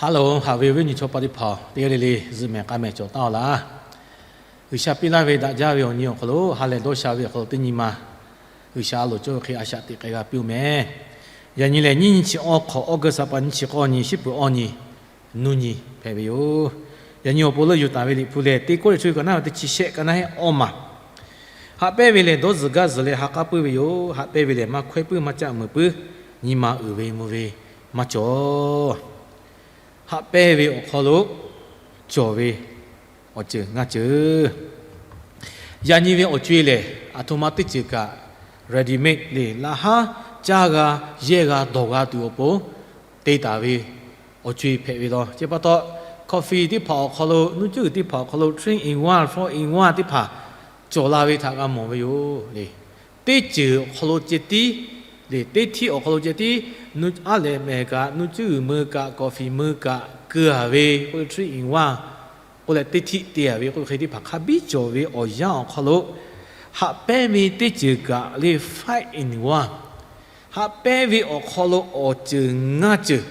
Hello, haꞈ ve awˬ viˉ awˬ nyi chaw pa teˇ hpaˍ-oˬ, teˇ g'aˇ le le zuhꞈ mehˍ k'aˇ mehˍ cawˬ taˍ-oˬ laˇ. G'uiˬsha piˇ laˇ ve daꞈ jaˇ ve awˬ nyi awˬ hk'aw lo ha lehˬ dawˇ sha ve awˬ hk'aw lo teˇ nyi ma G'uiˬsha a loˍ cawˇ ve hk'e a shaꞈ teꞈ k'ai g'a piˇ-oˬ meh. Yaꞈ nyi lehˬ, nyiˇ nyi chi awˇ hk'awꞈ, August ha pa nyiˇ chi k'awˇ nyi, shiˉ peuˬ awˇ nyi, nuˇ nyi hpehꞈ ve yoˬ. Yaꞈ nyi awˬ pon leuˆ yuˬ taˍ ve Liꞈ hpu lehˬ, Teˇ Kawˇrenˍhtuˆ ka naˉ ve teˇ chi shehˆ ka naˉ heˆ awˇ maˬ. Haꞈ pehnˇ ve lehˬ, dawˇ zuhˬ gaˇ zuhˬ leh ha k'aˉ puiˉ ve yoˬ. Haꞈ pehnˇ ve lehˬ, maˇ hkawehˇ puiˉ maˇ caˆ meuꞈ puiˉ, nyi ma uiˍ ve mvuh ve maˇ cawˬ. Haꞈ pehnˇ ve awˬ hk'aw lo cawˬ ve awˬ ceuˬ ngaˇ ceuˬ. Yaꞈ nyi ve awˬ co-e lehˬ, aˬ htoꞈ ma teˇ ceuˬ kaꞈ ready-made le, laꞈ haˉ caˇ g'a, yehˇ g'a, dawˬ g'a tuˬ awˬ pon te taˍ ve awˬ co-e hpehꞈ ve law. Chi pa taw, coffee teˇ hpaˍ awˬ hk'aw lo, nuˇ cuˉ uiˍ teˇ hpaˍ awˬ hk'aw lo three in one, four in one teˇ hpaˍ cawˬ la ve htaꞈ g'a mawˬ ve yoˬ le. Teˇ ceuˬ awˬ hk'aw lo ceh tiˉ le, teˇ htiˆ awˬ hk'aw lo ceh tiˉ, aˉ lehꞈ mehˍ kaꞈ, nuˇ cuˉ uiˍ meu kaꞈ, coffee meu kaꞈ keu-a ve k'oˆ ve three in one k'oˆ leh, teˇ htiˆ te-a ve k'oˆ ve hk'e teˇ hpaˍ hk'a biˇ cawˬ ve awˬ yanˇ awˬ hk'aw lo, haꞈ pehnˇ ve teˇ ceuˬ kaꞈ le five in one, haꞈ pehnˇ ve awˬ hk'aw lo awˬ ceuˬ ngaˇ ceuˬ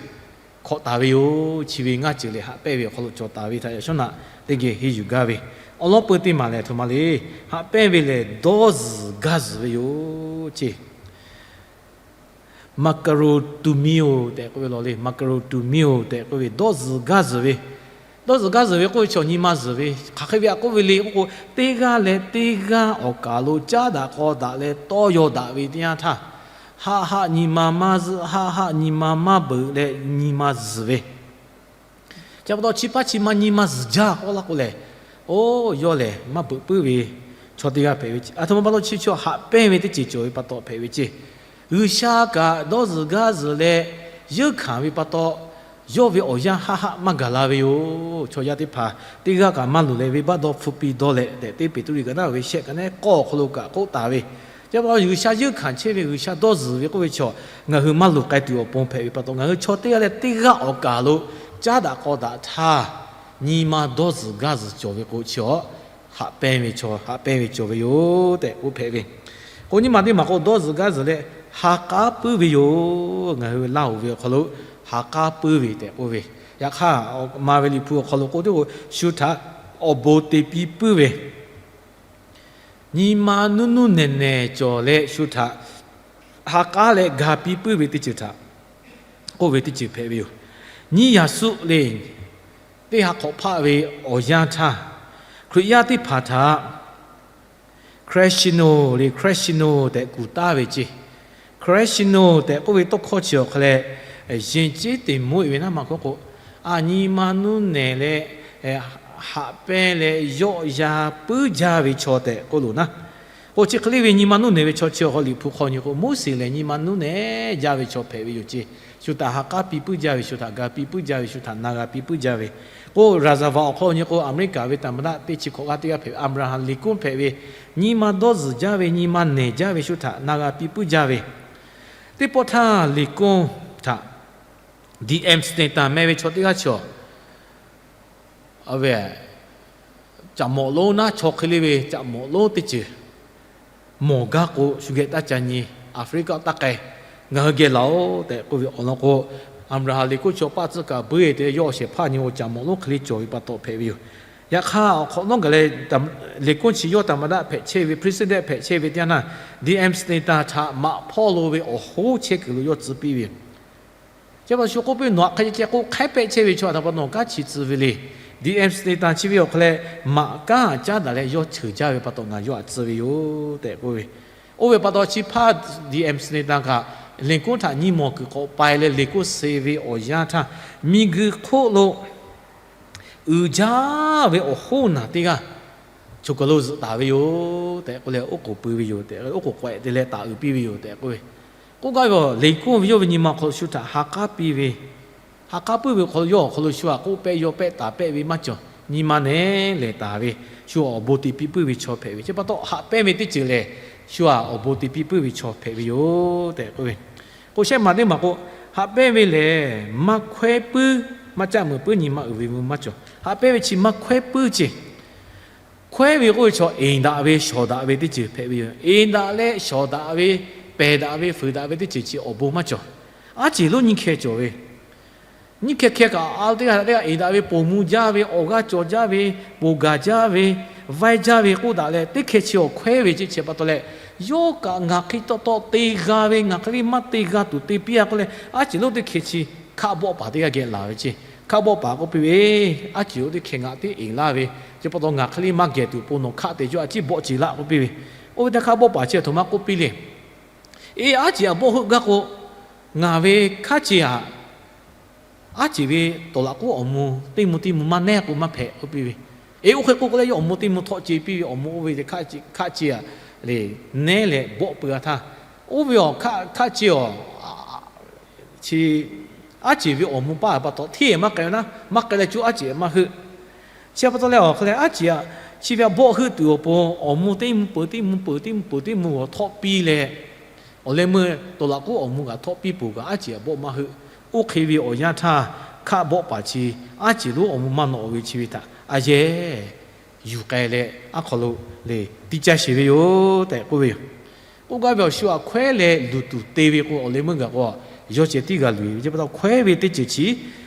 hkawꞈ taˍ ve yoˬ. Chi ve ngaˇ ceuˬ lehˬ, haꞈ pehnˇ ve awˬ hk'aw lo cawˬ taˍ ve htaꞈ yaꞈ shawˉ naꞈ teˇ geh henˇ yuˬ gaˇ ve, awˬ lawn peu teˇ maˬ lehˬ, aˬ htoꞈ ma le, haꞈ pehnˇ ve lehˬ dawˇ zuhˬ gaˇ zuhˬ ve yoˬ ce. Margaroteumile tehꞈ k'oˆ ve law le, Margaroteumile tehꞈ k'oˆ ve dawˇ zuhˬ gaˇ zuhˬ ve, dawˇ zuhˬ gaˇ zuhˬ ve k'oˆ ve chaw nyi ma zuhˬ ve hk'aˬ hk'e ve aꞈ k'oˆ ve le k'oˆ k'o, teˇ g'aˇ leh teˇ g'aˇ awˬ kaˍ lo caˉ daꞈ k'aw daꞈ leh tawˇ yaw daꞈ ve teˇ yanˇ htaˇ, haˆ haˆ nyi ma maˇ zuhˆ, haˆ haˆ nyi ma maˇ beuꞈ leh nyi ma zuhˬ ve, chi pa taw chi hpaˇ chi ma nyi ma zuhˬ jaˇ k'oˆ laˇ k'o lehˬ, oˇ yawˇ lehˬ maˇ beuꞈ puiˉ ve chaw teˇ g'aˇ hpehꞈ ve ce. Aˬ htoꞈ ma pa taw chi chaw haꞈ pehnˇ ve teˇ ceuˬ cawˬ ve pa taw hpehꞈ ve ce. G'uiˬsha kaꞈ dawˇ zuhˬ gaˇ zuhˬ leh yeunˇ hkanˍ ve pa taw, yawˇ ve awˬ yanˇ haˆ haˆ maˇ gaˬ la ve yoˬ. Chaw yaˇ teˇ hpaˍ teˇ g'aˇ kaꞈ maˇ luˬ leh, venˇbaˆ dawˇ hpfuhˇ piˇ dawˇ leh tehꞈ, teˇ Peˍtruˆ ka naˉ ve shehˆ ka naˉ k'awˇ awˬ hk'aw lo kaꞈ k'oˆ taˍ ve, chi pa taw G'uiˬsha yeunˇ hkanˍ chehˇ ve, G'uiˬsha dawˇ zuhˬ ve k'oˆ ve chaw ngaˬ hui maˇ luˬ k'ai tuˬ awˬ pon hpehꞈ ve pa taw, ngaˬ hui chaw teˇ g'aˇ leh teˇ g'aˇ awˬ kaˍ lo caˉ daꞈ k'aw daꞈ htaˇ, nyi ma dawˇ zuhˬ gaˇ zuhˬ cawˬ ve k'o, chi awˬ haꞈ pehnˇ ve chaw haꞈ pehnˇ ve cawˬ ve yoˬ tehꞈ k'oˆ hpehꞈ ve. K'o nyi ma teˇ maˬ k'o, dawˇ zuhˬ gaˇ zuhˬ leh ha k'aˉ puiˉ ve yoˬ. Ngaˬ hui Laˇ hoꞈ ve awˬ hk'aw lo ha k'aˉ puiˉ ve tehꞈ k'oˆ ve. Yaꞈ hk'aˇ, ma ve Liꞈ hpu awˬ hk'aw lo k'oˆ teˇ k'o, shu htaꞈ awˬ bon te piˇ puiˉ ve, nyi ma nuˇ nuˇ nehˬ nehˬ cawˬ leh shu htaꞈ ha k'aˉ leh ga piˇ puiˉ ve teˇ ceuˬ htaꞈ k'oˆ ve teˇ ceuˬ hpehꞈ ve yoˬ. Nyiˇ yaꞈ suhˆ le, teˇ ha hk'awꞈ hpaˆ ve awˬ yanˇ htaˇ, Hkriꞈ yaˇ teˇ hpaˍ htaꞈ Christian le, Christian tehꞈ kuˬ taˍ ve ce. Christian tehꞈ k'oˆ ve tawˇ hkawˇ chi awˬ hk'a leh, yehˬ ceˉ teꞈ moˉ e ve naˉ ma hk'oˆ k'o, a nyi ma nuˇ nehˬ leh haꞈ pehnˇ leh yawˆ ya puiˉ jaˇ ve chaw tehꞈ k'oˆ loˬ naˉ. K'o chi hk'e le ve nyi ma nuˇ nehˬ ve chaw chi awˬ hk'aw Liꞈ hpu hk'aw nyi k'o, Moˉseˍ lehˬ nyi ma nuˇ nehˬ jaˇ ve chaw hpehꞈ ve yoˬ ce. Shu htaꞈ ha k'aˉ piˇ puiˉ jaˇ ve, shu htaꞈ ga piˇ puiˉ jaˇ ve, shu htaꞈ na g'a piˇ puiˉ jaˇ ve. K'o ရာဇဝင် awˬ hk'aw nyi k'o, America ve သမ္မတ teˇ chi hk'awꞈ g'aˇ teˇ g'aˇ hpehꞈ ve Abraham Lincoln hpehꞈ ve, nyi ma dawˇ zuhˬ jaˇ ve, nyi ma nehˬ jaˇ ve, shu htaꞈ na g'a piˇ puiˉ jaˇ ve. Teˇ pawˆ htaˇ Lincoln htaꞈ DM Stanton meh ve chaw teˇ g'aˇ chi awˬ ve caꞈ mawꞈ lonˉ naˉ, chaw hk'e le ve caꞈ mawꞈ lonˉ teˇ ceuˬ mawˬ gaˇ k'o, shu geh taˇ ca nyi, Africa taˇ k'ai, ngaˬ hui geh laˬ-oꞈ tehꞈ k'oˆ ve awˬ lawn k'o, Abraham Lincoln chi paˆ tcuhˉ kaꞈ buiˇ e te yawˇ awˬ shehˍ hpaˇ nyi awˬ caꞈ mawꞈ lonˉ hk'e le cawˬ ve pa taw hpehꞈ ve yoˬ. Yaꞈ hk'aˇ, awˬ hk'awꞈ nawˉ gaˬ leh Lincoln chi yawˇ သမ္မတ hpehꞈ chehˇ ve, president hpehꞈ chehˇ ve teˇ yanˇ naˇ, DM Stanton htaꞈ maꞈ hpawˇ lo ve awˬ hoˉ chehˇ kuiˬ lo yawˇ tcuh piˇ ve yoˬ. Chi pa taw shu k'oˆ piˇ, nawˬ hk'aˬ hk'e ceh k'o hk'aiˉ pehˆ chehˇ ve chaw htaꞈ pa taw nawˬ kanˉ chi tcuh ve le. DM Stanton chi ve awˬ hk'a leh maꞈ kanˉ caˉ daꞈ leh yawˇ cheuˬ jaˇ ve pa taw ngaˬ yawˇ htaꞈ tcuh ve yoˬ tehꞈ k'oˆ ve. Oˇ ve pa taw chi hpaˇ DM Stanton kaꞈ Lincoln htaꞈ nyi mawˬ kuiˬ k'awꞈ pai leh Lincoln suh ve awˬ yanˇ htaˇ, miˬguiˬ hk'oˆ lo uiˍ jaˇ ve awˬ hoˉ naˬ teˇ g'aˇ choˬ kaˬ lo zuhꞈ taˍ ve yoˬ tehꞈ k'oˆ leh, oˉ k'oˍ pui ve yoˬ tehꞈ, oˉ k'oˍ k'awehꞈ te leh taˍ uiˍ piˇ ve yoˬ tehꞈ k'oˆ ve. K'oˆ gaˇ ve, Lincoln ve yawˇ ve nyi ma awˬ hk'aw lo shu htaꞈ ha k'aˉ piˇ ve, ha k'aˉ puiˉ ve awˬ hk'aw lo yawˇ awˬ hk'aw lo shu htaꞈ k'oˆ pehˆ yaw pehˆ taˍ pehˆ ve maˇ cawˬ. Nyi ma nehˬ lehˬ taˍ ve, shu awˬ bon te piˇ puiˉ ve chaw hpehꞈ ve. Chi pa taw haꞈ pehnˇ ve teˇ ceuˬ lehˬ, shu htaꞈ awˬ bon te piˇ puiˉ ve chaw hpehꞈ ve yoˬ tehꞈ k'oˆ ve. K'o shehˆ maˬ teˇ maˬ k'o, haꞈ pehnˇ ve lehˬ maˇ hkawehˇ puiˉ, maˇ caˆ meuꞈ puiˉ, nyi ma uiˍ ve mvuh maˇ cawˬ. Haꞈ pehnˇ ve chi maˇ hkawehˇ puiˉ ce. Hkawehˇ ve k'oˆ ve chaw eˍ daꞈ ve shawˍ daꞈ ve teˇ ceuˬ hpehꞈ ve yoˬ. Eˍ daꞈ leh shawˍ daꞈ ve, pehˬ daꞈ ve, fuiˍ daꞈ ve teˇ ceuˬ chi awˬ bon maˇ cawˬ. Aˉ ceˬ lonˉ nyiˇ hkeh cawˬ ve. Nyiˇ hkeh hkeh kaꞈ a teˇ g'aˇ htaꞈ teˇ g'aˇ eˍ daꞈ ve, poˬ mvuh jaˇ ve, awˬ g'aˇ cawˬ jaˇ ve, poˬ gaˬ jaˇ ve, vaiˇ jaˇ ve k'oˆ daꞈ leh, teˇ hkeh chi awˬ hkawehˉ ve ceˇ. Chi pa taw leh, yawˇ kaꞈ ngaˬ hk'e tawˆ tawˆ te g'a ve, ngaˬ hk'e le maˇ te g'a tuˬ te piˇ-a k'oˆ leh, aˉ ceˬ lonˉ teˇ hkeh chi hkaˆ bawˆ paˍ teˇ g'aˇ geh laˬ ve ceˇ. Hkaˆ bawˆ paˍ k'oˆ piˇ ve, Aˉ ceˬ lonˉ teˇ hkeh ngaˬ tiˉ eˍ laˇ ve, chi pa taw ngaˬ hk'e le maˇ geh tuˬ awˬ pon nawˬ hkaˆ te jaw a ciˉ bawˆ ce laˇ k'oˆ piˇ ve. Oˇ ve teˇ hkaˆ bawˆ paˍ chi a htoꞈ ma k'oˆ piˇ le, Eˬ, aˉ ceˬ aꞈ bawˆ heuˆ gaˇ k'o, ngaˬ ve hkaˆ ce aꞈ, aˉ ceˬ ve tawˍ laꞈ k'oˉ awˬ mvuh teˇ mvuh teˇ mvuh maˇ nehˉ k'o maˇ hpehꞈ k'oˆ piˇ ve. Eˬ, oˇ hk'e k'oˆ k'o leh, yawˇ awˬ mvuh teˇ mvuh htawˆ ce piˇ ve, awˬ mvuh oˇ ve hkaˆ ce aꞈ le nehˉ leh bawˆ peu g'a htaˇ, oˇ ve awˬ hkaˆ ce awˬ chi aˉ ceˬ ve awˬ mvuh paˇ pa taw hteˇ maˇ k'ai naˉ, maˇ k'ai leh cuˇ aˉ ceˬ maˇ heuˆ. Chi pa taw leh awˬ hk'e leh aˉ ceˬ aꞈ chi ve aꞈ bawˆ heuˆ tuˬ awˬ pon awˬ mvuh teˇ mvuh peuˬ teˇ mvuh peuˬ teˇ mvuh peuˬ teˇ mvuh g'awˬ htawˆ piˇ leh, awˬ leh meuˇ tawˍ laꞈ k'oˉ awˬ mvuh kaꞈ htawˆ piˇ peuˬ kaꞈ aˉ ceˬ aꞈ bawˆ maˇ heuˆ. Oˇ hk'e ve awˬ yanˇ htaˇ, hkaˆ bawˆ paˍ chi aˉ ceˬ lonˉ awˬ mvuh maˇ nawꞈ ve chi ve htaꞈ a yehˬ yuˬ k'ai leh, aˉ hk'aw lo le tiˇ caˇ sheˍ ve yoˬ tehꞈ k'oˆ ve yoˬ. K'oˆ gaˇ ve awˬ shu aꞈ hkawehˉ leh luˬ tuˬ te ve k'o, awˬ leh meuˇ gaˬ k'o, yawˇ ceh tiˉ g'a luˬ ve. Chi pa taw hkawehˉ ve teˇ ceuˬ chi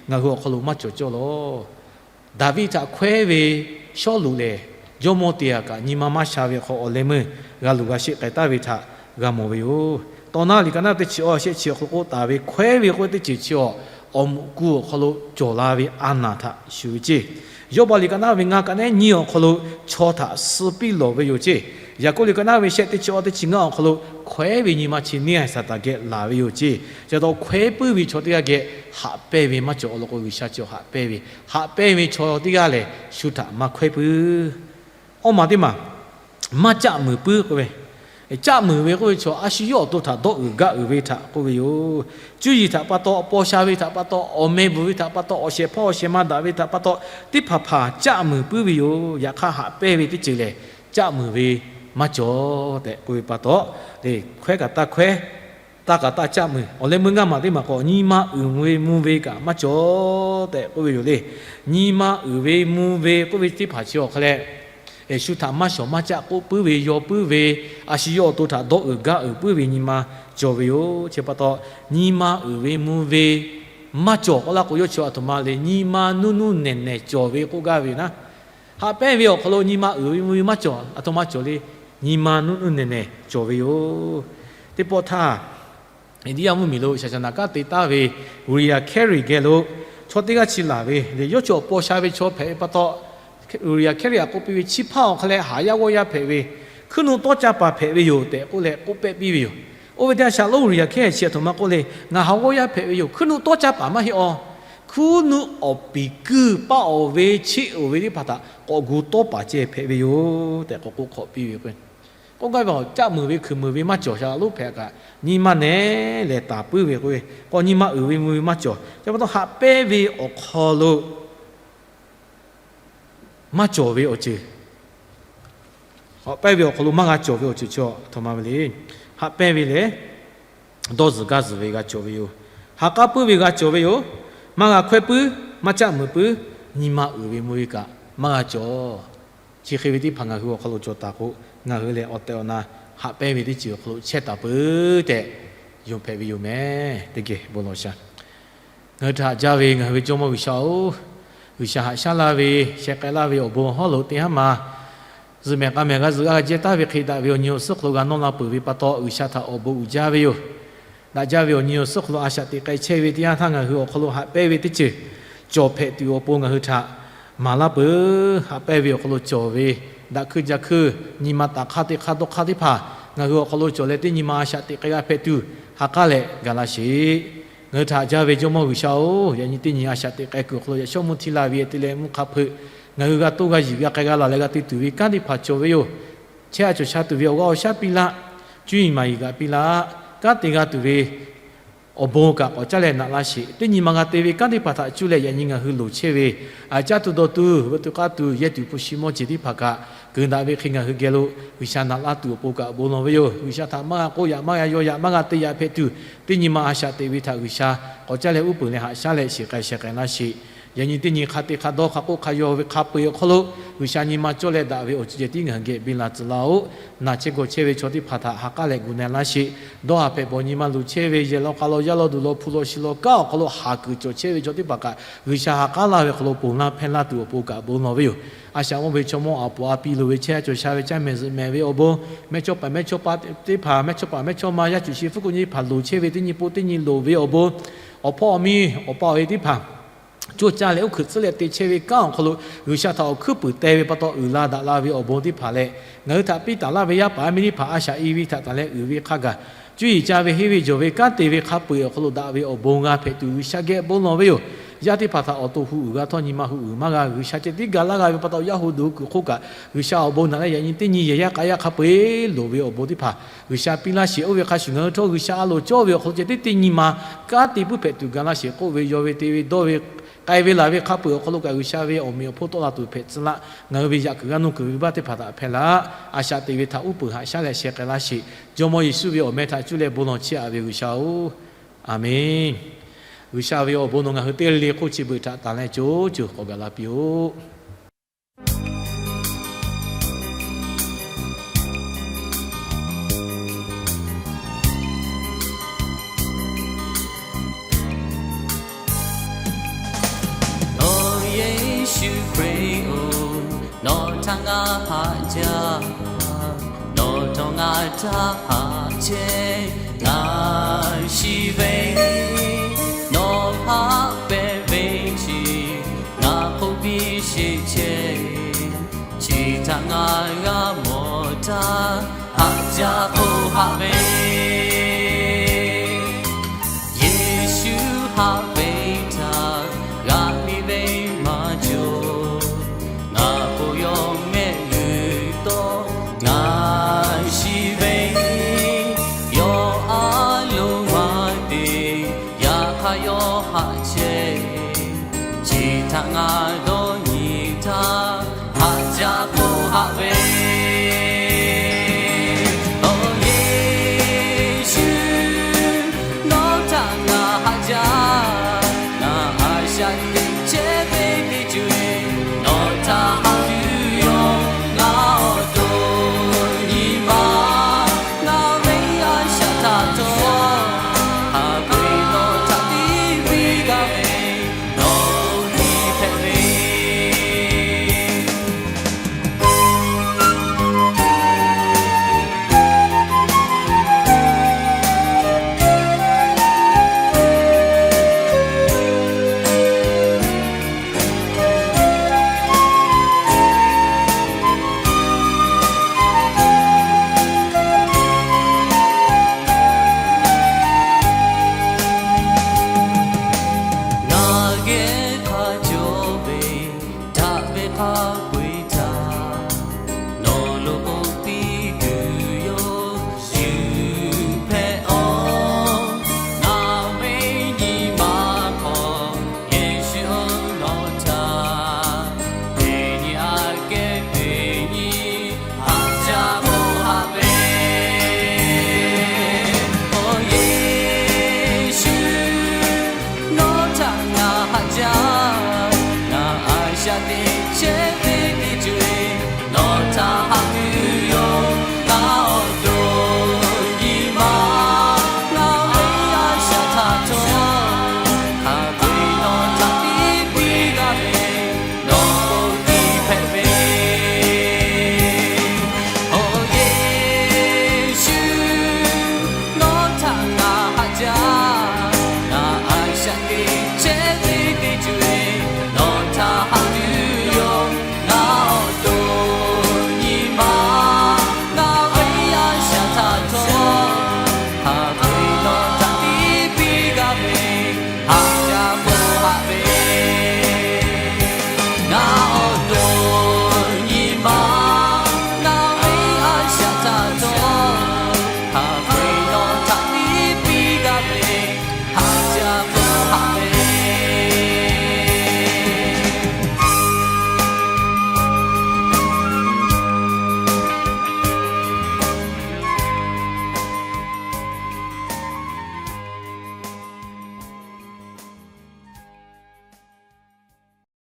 ngaˬ hui awˬ hk'aw lo maˇ cawˬ cawˇ lawˬ. Daˍviˆ htaꞈ hkawehˉ ve Sawˉluꞈ lehˬ, jawˇmawˇ te aꞈ kaꞈ nyi ma maˇ sha ve hk'aw awˬ leh meuˇ g'a luˬ g'a sheˆ k'ai taˍ ve htaꞈ g'a mawˬ ve yoˬ. Tawˇ naˉ liꞈ ka naˉ teˇ chi awˬ shehˆ chi awˬ hk'aw lo k'oˆ taˍ ve hkawehˉ ve k'oˆ ve teˇ ceuˬ chi awˬ, awˬ mvuhꞈ ku awˬ hk'aw lo cawˬ la ve a naˍ htaꞈ shuˍ ve ceˇ. Yawˇbaˆ liꞈ ka naˉ ve ngaˇ ka nehˉ nyiˇ awˬ hk'aw lo chaw htaꞈ suh piˇ lawˬ ve yoˬ ceˇ. Yaˍkoˆ liꞈ ka naˉ ve shehˆ teˇ chi awˬ teˇ chi ngaˇ awˬ hk'aw lo hkawehˉ ve nyi ma chi neˇ Saˍtanˍ geh laˬ ve yoˬ ceˇ. Chi pa taw hkawehˉ puiˉ ve chaw teˇ g'aˇ geh haꞈ pehnˇ ve maˇ cawˬ. Awˬ lawn k'o, G'uiˬsha chi haꞈ pehnˇ ve, haꞈ pehnˇ ve chaw teˇ g'aˇ lehˬ shu htaꞈ maˇ hkawehˉ puiˉ. Awˇ maˬ teˇ maˬ, maˇ caˆ muiˬ puiˉ k'oˆ ve, caˆ muiˬ ve k'oˆ ve chaw a shu yawˇ awˬ to htaꞈ dawˇ uiˍ gaˇ uiˍ ve htaꞈ k'oˆ ve yoˬ. Cuˇ yiˍ htaꞈ pa taw, paw sha ve htaꞈ pa taw, awˬ meh bvuhˬ ve htaꞈ pa taw, awˬ shehˍ hpaˇ awˬ shehˍ ma daꞈ ve htaꞈ pa taw, teˇ hpaˍ hpaˍ caˆ muiˬ puiˉ ve yoˬ. Yaꞈ hk'aˇ haꞈ pehnˇ ve teˇ ceuˬ lehˬ caˆ muiˬ ve maˇ cawˬ tehꞈ k'oˆ ve pa taw, hkawehˉ kaꞈ taˇ hkawehˉ, taˇ kaꞈ taˇ caˆ muiˬ. Awˬ leh meuˇ ngaˇ maˬ teˇ maˬ k'o, nyi ma uiˍ ve mvuh ve kaꞈ maˇ cawˬ tehꞈ k'oˆ ve yoˬ le. Nyi ma uiˍ ve mvuh ve k'oˆ ve teˇ hpaˍ chi awˬ hk'aw leh, shu htaꞈ maˇ shawˍ maˇ caˆ k'oˆ puiˉ ve, yaw puiˉ ve, a shu yawˇ awˬ to htaꞈ dawˇ uiˍ gaˇ uiˍ puiˉ ve nyi ma cawˬ ve yoˬ. Chi pa taw, nyi ma uiˍ ve mvuh ve maˇ cawˬ k'oˆ laˇ k'o, yawˇ chi a htoꞈ ma le, nyi ma nuˇ nuˇ nehˬ nehˬ cawˬ ve k'oˆ gaˇ ve yoˬ naˉ. Haꞈ pehnˇ ve awˬ hk'aw lo nyi ma uiˍ ve mvuh ve maˇ cawˬ, a htoꞈ ma cawˬ le, nyi ma nuˇ nuˇ nehˬ nehˬ cawˬ ve yoˬ. Teˇ pawˆ htaˇ, India mvuhˇmiˬ lo shaˍshaˍnaˍ kanˉ te taˍ ve Uriah Carey geh lo chaw teˇ g'aˇ chi laˬ ve le. Yawˇ chi awˬ paw sha ve chaw hpehꞈ ve pa taw, Uriah Carey aꞈ k'oˆ piˇ ve, chi hpaˇ awˬ hk'aw leh haˍ yaˇ g'awˇ yaˇ hpehꞈ ve, hkuiˉ nuˆ tawˇ caˇ paˍ hpehꞈ ve yoˬ tehꞈ k'oˆ leh k'oˆ pehˆ piˇ ve yoˬ. Oˇ ve teˇ yanˇ, Shalom Uriah Carey chi a htoꞈ ma k'oˆ le, ngaˬ haˍ g'awˇ yaˇ hpehꞈ ve yoˬ, hkuiˉ nuˆ tawˇ caˇ paˍ maˇ heˆ awˬ, hkuiˉ nuˆ awˬ piˍ kuiˇ paˆ awˬ ve cheˆ oˬ ve teˇ hpaˍ htaꞈ k'awꞈ gu tawˇ paˍ ceh hpehꞈ ve yoˬ tehꞈ k'awꞈ k'oˆ hk'awꞈ piˇ ve k'o, k'oˆ gaˇ ve, caˆ muiˬ ve hkui muiˬ ve maˇ cawˬ, shaˍ lonˉ hpehꞈ kaꞈ nyi ma nehˬ lehˬ taˍ puiˉ ve k'o, k'awꞈ nyi ma uiˍ ve mvuh ve maˇ cawˬ. Chi pa taw haꞈ pehnˇ ve awˬ hk'aw lo maˇ cawˬ ve awˬ ceuˬ, haꞈ pehnˇ ve awˬ hk'aw lo maˇ g'a cawˬ ve awˬ ceuˬ chi a htoꞈ ma ve le. Haꞈ pehnˇ ve lehˬ, dawˇ zuhˬ gaˇ zuhˬ ve g'a cawˬ ve yoˬ. Ha k'aˉ puiˉ ve g'a cawˬ ve yoˬ. Maˇ g'a hkawehˉ puiˉ, maˇ caˆ muiˬ puiˉ, nyi ma uiˍ ve mvuh ve kaꞈ maˇ g'a cawˬ. Chi hk'e ve teˇ hpaˍ ngaˬ hui awˬ hk'aw lo cawˬ taˍ k'o, ngaˬ hui lehˬ awˬ tehˬ awˬ na haꞈ pehnˇ ve teˇ ceuˬ awˬ hk'aw lo chehˇ taˍ peuˬ tehꞈ yonˍ hpehꞈ ve yoˬ meh. Teˇ geh bon lawˬ sha. Ngaˬ hui htaꞈ haꞈ jaˇ ve ngaˬ hui ve Jawˇmawˇ G'uiˬsha-oˬ, G'uiˬsha haꞈ shaˉ laˇ ve sheh k'ai laˇ ve awˬ bon hawˉ lo teˇ haˉ ma zuhꞈ mehˍ k'a mehˍ g'a zuhꞈ g'a jehˇ taˍ ve hk'e daꞈ ve awˬ nyi awˬ suhˉ hk'aw lo g'a nawˇ la peuˬ ve pa taw, G'uiˬsha htaꞈ awˬ bon uiˍ jaˇ ve yoˬ. Daꞈ jaˇ ve awˬ nyi awˬ suhˉ hk'aw lo a shaꞈ teꞈ k'ai chehˇ ve teˇ yanˇ htaˇ ngaˬ hui awˬ hk'aw lo haꞈ pehnˇ ve teˇ ceuˬ cawˬ hpehꞈ tuˬ awˬ pon ngaˬ hui htaꞈ maˍ laˇ peuˬ. Haꞈ pehnˇ ve awˬ hk'aw lo cawˬ ve daꞈ hkuiˇ jaˇ hkuiˇ nyi ma taˍ hk'aˇ teˇ hk'aˇ dawˇ hk'aˇ teˇ hpaˍ ngaˬ hui awˬ hk'aw lo cawˬ leh teˇ nyi ma a shaꞈ teꞈ k'ai g'a hpehꞈ tuˬ ha k'aˉ leh gaˬ la sheˍ. Ngaˬ hui htaꞈ haꞈ jaˇ ve Jawˇmawˇ G'uiˬsha-oˬ, yaꞈ nyi teˇ nyi a shaꞈ teꞈ k'ai kuiˬ awˬ hk'aw lo yaꞈ shawˉ mvuhˇ htiˇ la ve te leh mvuhˇ hk'a hpeuꞈ ngaˬ hui g'a toˇ g'a yiˬ g'a k'ai g'a laˬ leh g'a te tuˬ ve kanˉ teˇ hpaˍ cawˬ ve yoˬ. Chehˇ a cawˬ sha tuˬ ve awˬ g'aˇ awˬ shaˉ piˇ laˇ. Cuˇ yiˍ maˍ yiˍ kaꞈ piˇ laˇ. Kanˉ te g'a tuˬ ve awˬ bon kaꞈ k'awꞈ caˉ leh naꞈ laˇ sheˍ. Teˇ nyi ma g'a te ve kanˉ teˇ hpaˍ htaꞈ cuˇ leh yaꞈ nyi ngaˬ hui loˍ chehˇ ve, a caˇ tuˬ dawˬ tuˬ, veuꞈ tuˬ k'aˇ tuˬ, yehˇ tuˬ hpu shi mawˇ jeˬ teˇ hpaˍ kaꞈ keunˍ daꞈ ve hk'e ngaˬ hui geh lo G'uiˬsha naꞈ laˇ tuˬ awˬ pon kaꞈ bon lawˬ ve yoˬ. G'uiˬsha htaꞈ maˇ g'a k'oˆ yaꞈ maˇ g'a yaw yaꞈ maˇ g'a te yaꞈ hpehꞈ tuˬ, teˇ nyi ma a shaꞈ teꞈ ve htaꞈ G'uiˬsha k'awꞈ caˉ leh uˉ peunˍ leh haꞈ shaˉ leh shiˍ k'ai sheh k'ai laˇ sheˍ. Yaꞈ nyi teˇ nyi hk'a te hk'a dawˇ hk'a k'oˆ hk'a yaw ve hk'a peu-eˬ awˬ hk'aw lo, G'uiˬsha nyi ma cawˇ leh daꞈ ve awˬ ceuˬ ceh tiˉ ngaˬ hui geh biˇ la tcuh laˇ-oˆ. Naˬ chehˇ gawˬ chehˇ ve chaw teˇ hpaˍ htaꞈ ha k'aˉ leh gu na laˇ sheˍ. Dawˇ haˍ hpehꞈ bawˬ nyi ma luˬ chehˇ ve yehˬ law k'a law yaˇ law duˬ law hpu law shi law kanˉ awˬ hk'aw lo haˍ kuiˬ cawˬ chehˇ ve chaw teˇ hpaˍ kaꞈ, G'uiˬsha ha k'aˉ laˇ ve hk'aw lo ponˬ laˇ hpehˇ laˇ tuˬ awˬ pon kaꞈ bon lawˬ ve yoˬ. A shaꞈ mawˇ ve chaw mawˇ aˬ poˍ a pi loˍ ve chehˇ, cawˬ sha ve caˇ mehˍ zuhꞈ mehˍ ve awˬ bon, mehˇchawˇ paˍ mehˇchawˇma teˇ hpaˍ, mehˇchawˇ paˍ mehˇchawˇma yaˇ cuˬ shi fuˉ kuꞈ nyi teˇ hpaˍ loˍ chehˇ ve teˇ nyi po teˇ nyi loˍ ve awˬ bon, awˬ hpawˇ awˬ miˇ awˬ pa awˬ e teˇ hpaˍ coˇ caˇ leh uˉ hkuiꞈ tcuhˉ leh te chehˇ ve kanˉ awˬ hk'aw lo, G'uiˬsha htaꞈ awˬ hkuiˉ puiˍ teh ve pa taw uiˍ la daꞈ la ve awˬ bon teˇ hpaˍ leh, ngaˬ hui htaꞈ piˇ taˍ laˇ ve yaˇ paˍ yaˇ miˇ teˇ hpaˍ a shaꞈ i ve htaꞈ tanˬ leh uiˍ ve hk'a gaˬ, cuˇ yiˍ ca ve henˇ ve jawˬ ve kanˉ te ve hk'a peu-eˬ awˬ hk'aw lo daꞈ ve awˬ bon g'a hpehꞈ tuˬ G'uiˬsha geh bon lawˬ ve yoˬ. Yaˇ teˇ hpaˍ htaꞈ awˬ to hu uiˍ g'a htawˇ nyi ma hu uiˍ maˇ g'a. G'uiˬsha ceh tiˉ ga laˇ g'a ve pa taw yaˇ hu duˬ kuiˬ hk'oˆ kaꞈ, G'uiˬsha awˬ bon naꞈ leh yaꞈ nyi teˇ nyi yehˬ yaˇ k'a yaˇ hk'a peu-eˬ loˍ ve awˬ bon teˇ hpaˍ G'uiˬsha piˇ laˇ sheˍ. Oˇ ve hk'a shuˍ ngaˬ hui htawˇ G'uiˬsha a loˍ cawˇ ve awˬ hk'aw lo ceh tiˉ teˇ nyi ma kanˉ te puiˉ hpehꞈ tuˬ ga laˇ sheˍ. K'oˆ ve, yaw ve, te ve, dawˇ ve, k'ai ve laˬ ve hk'a peu-eˬ awˬ hk'aw lo kaꞈ G'uiˬsha ve awˬ meꞈ awˬ hponˇ tawˆ la tuˬ hpehꞈ tcuh laˇ. Ngaˬ hui ve yaꞈ kuiˬ g'aˇ nuˇ kuiˬ ve baˇ teˇ hpaˍ htaꞈ hpehˇ laˇ. A shaꞈ teꞈ ve htaꞈ uˉ peunˍ haꞈ shaˉ leh sheh k'ai laˇ sheˍ. Jawˇmawˇ Yeˍsuˆ ve awˬ meh htaꞈ cuˇ leh bon lawˬ chehˇ-a ve G'uiˬsha-oˬ, Aˍmenˇ. G'uiˬsha ve awˬ bon nawˬ ngaˬ hui teˇ le hk'oˆ chi beuꞈ htaꞈ tanˬ leh co co k'awꞈ gaˬ la piˇ-oˆ. Awˬ Yeˍsuˆ Hkriꞈ-oˬ, nawˬ htaꞈ ngaˬ haꞈ jaˇ. Nawˬ htawˇ ngaˬ htaꞈ haꞈ chehˇ ngaˬ shiˍ ve, nawˬ haꞈ pehnˇ ve chi ngaˬ hk'oˆ piˇ sheˍ chehˇ. Chi htaꞈ ngaˬ g'a mawˬ htaˇ, haꞈ jaˇ k'o haꞈ ve Yeˍsuˆ haꞈ ve htaꞈ g'a miˇ ve maˇ cawˬ. Ngaˬ k'o yawˇ mehˆ g'uiˬ tawˇ ngaˬ shiˍ ve, yawˇ a loˍ maˇ te, yaꞈ hk'aˇ yawˇ haꞈ chehˇ. Chi htaꞈ ngaˬ dawˇ nyi htaˇ, haꞈ jaˇ k'o haꞈ ve Awˬ Yeˍsuˆ, nawˬ htaꞈ ngaˬ haꞈ jaˇ. Ngaˬ a shaꞈ teꞈ chehˇ ve teˇ ceuˬ, nawˬ htaꞈ haꞈ tuˬ yoˬ. Ngaˬ awˬ to nyi ma, ngaˬ ve a shaꞈ htaꞈ htawˇ, haꞈ ve nawˬ htaꞈ tiˇ piˇ gaˇ ve, nawˬ nyi hpehꞈ ve Ngaˬ geh hk'a cawˬ ve daꞈ ve hk'a peu-eˬ htaꞈ, nawˬ lo k'oˆ piˇ tuˬ yoˬ. Shu hpehꞈ-oˬ, ngaˬ ve nyi ma hk'aw, Yeˍsuˆ-oˬ, nawˬ htaꞈ teˇ nyi aꞈ kehˉ teˇ nyi haꞈ jaˇ k'o haꞈ ve Awˬ Yeˍsuˆ, nawˬ htaꞈ ngaˬ haꞈ jaˇ. Ngaˬ a shaꞈ teꞈ chehˇ